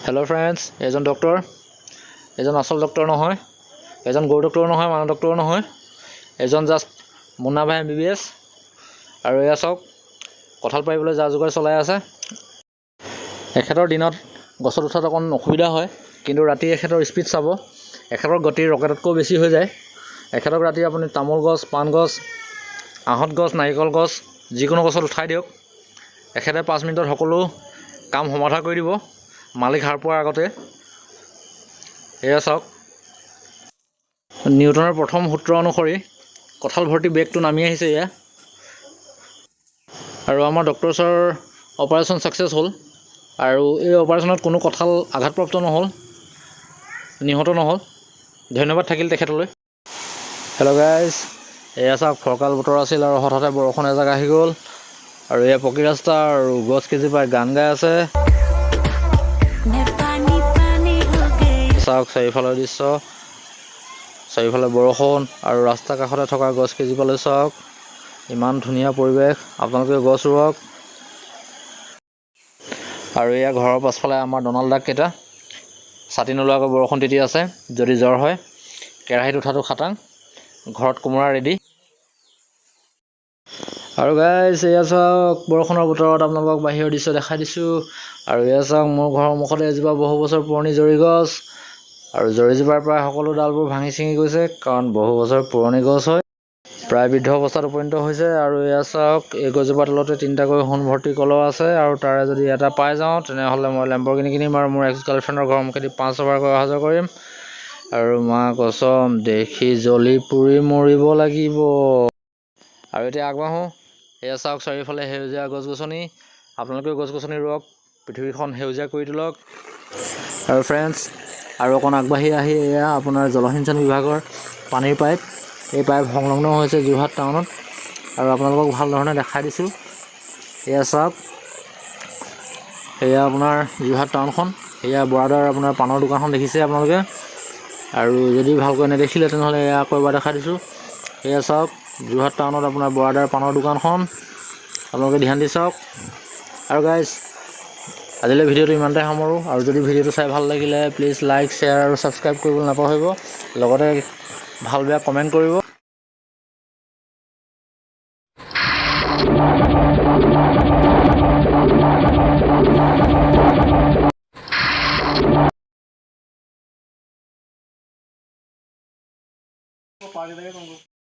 Hello' friends, এজন doctor, এজন আচল ডক্টৰ নহয়, এজন গৰু ডক্টৰো নহয়, মানুহ ডক্টৰো নহয়, এজন জাষ্ট মুন্না ভাই এমবিবিএছ। আৰু এয়া চাওক, কঁঠাল পাৰিবলৈ যা যোগাৰ চলাই আছে। এখেতৰ দিনত গছত উঠাত অকণ অসুবিধা হয়, কিন্তু ৰাতি এখেতৰ স্পীড চাব, এখেতৰ গতি ৰকেটতকৈও বেছি হৈ যায়। এখেতক ৰাতি আপুনি তামোল গছ, পাণ গছ, আহঁত গছ, নাৰিকল গছ, যিকোনো গছত উঠাই দিয়ক, এখেতে 5 মিনিটত সকলো কাম সমাধা কৰি দিব মালিক সাৰ পোৱাৰ আগতে। এয়া চাওক, নিউটনৰ প্ৰথম সূত্ৰ অনুসৰি কঁঠাল ভৰ্তি বেগটো নামি আহিছে এয়া। আৰু আমাৰ ডক্টৰ ছাৰৰ অপাৰেশ্যন ছাকচেছ হ'ল আৰু এই অপাৰেশ্যনত কোনো কঁঠাল আঘাতপ্ৰাপ্ত নহ'ল, নিহত নহ'ল। ধন্যবাদ থাকিল তেখেতলৈ। হেল্ল' গাইজ, এয়া চাওক, ফৰকাল বতৰ আছিল আৰু হঠাতে বৰষুণ এজাক আহি গ'ল। আৰু এয়া পকী ৰাস্তা আৰু গছ কেইজোপাই গান গাই আছে। मैं पानी पानी हो गई। চাওক চাৰিওফালৰ দৃশ্য, চাৰিওফালে বৰষুণ আৰু ৰাস্তাৰ কাষতে থকা গছ কেইজোপালৈ চাওক, ইমান ধুনীয়া পৰিৱেশ। আপোনালোকে গছ ৰুৱক। আৰু এয়া ঘৰৰ পাছফালে আমাৰ ডনাল্ড ডাক কেইটা, ছাতি নোলোৱাকৈ বৰষুণ তিতি আছে। যদি জ্বৰ হয়, কেৰাহীত উঠাটো খাটাং। ঘৰত কোমোৰা ৰেডি। আৰু গাইজ, এয়া চাওক, বৰষুণৰ বতৰত আপোনালোকক বাহিৰৰ দৃশ্য দেখাই দিছোঁ। আৰু এয়া চাওক, মোৰ ঘৰৰ মুখতে এজোপা বহু বছৰ পুৰণি জৰি গছ আৰু জৰিজোপাৰ প্ৰায় সকলো ডালবোৰ ভাঙি ছিঙি গৈছে, কাৰণ বহু বছৰ পুৰণি গছ হয়, প্ৰায় বৃদ্ধ অৱস্থাত উপনীত হৈছে। আৰু এয়া চাওক, এই গছজোপাৰ তলতে তিনিটাকৈ সোণ ভৰ্তি কলহ আছে আৰু তাৰে যদি এটা পাই যাওঁ, তেনেহ'লে মই লেম্বৰগিনি কিনিম আৰু মোৰ এক্স গাৰ্লফ্ৰেণ্ডৰ ঘৰৰ মুখেদি 5 বাৰকৈ অহা যোৱা কৰিম। আৰু মা কচম, দেখি জ্বলি পুৰি মৰিব লাগিব। আৰু এতিয়া আগবাঢ়োঁ। এয়া চাওক, চাৰিওফালে সেউজীয়া গছ গছনি। আপোনালোকেও গছ গছনি ৰুৱক, পৃথিৱীখন সেউজীয়া কৰি তোলক। আৰু ফ্ৰেণ্ডছ, আৰু অকণ আগবাঢ়ি আহি এয়া আপোনাৰ জলসিঞ্চন বিভাগৰ পানীৰ পাইপ। এই পাইপ সংলগ্ন হৈছে যোৰহাট টাউনত আৰু আপোনালোকক ভাল ধৰণে দেখাই দিছোঁ। এয়া চাওক, এয়া আপোনাৰ যোৰহাট টাউনখন। এয়া বৰাদাৰ আপোনাৰ পাণৰ দোকানখন দেখিছে আপোনালোকে। আৰু যদি ভালকৈ নেদেখিলে, তেনেহ'লে এয়া আকৌ এবাৰ দেখাই দিছোঁ। এয়া চাওক, যোৰহাট টাউনত আপোনাৰ বৰাদাৰ পাণৰ দোকানখন, আপোনালোকে ধ্যান দি চাওক। আৰু গাইজ, আজিলৈ ভিডিঅ'টো ইমানতে সামৰোঁ। আৰু যদি ভিডিঅ'টো চাই ভাল লাগিলে, প্লিজ লাইক, শ্বেয়াৰ আৰু ছাবস্ক্ৰাইব কৰিবলৈ নাপাহৰিব। লগতে ভাল বেয়া কমেণ্ট কৰিব। পাৰ্টি।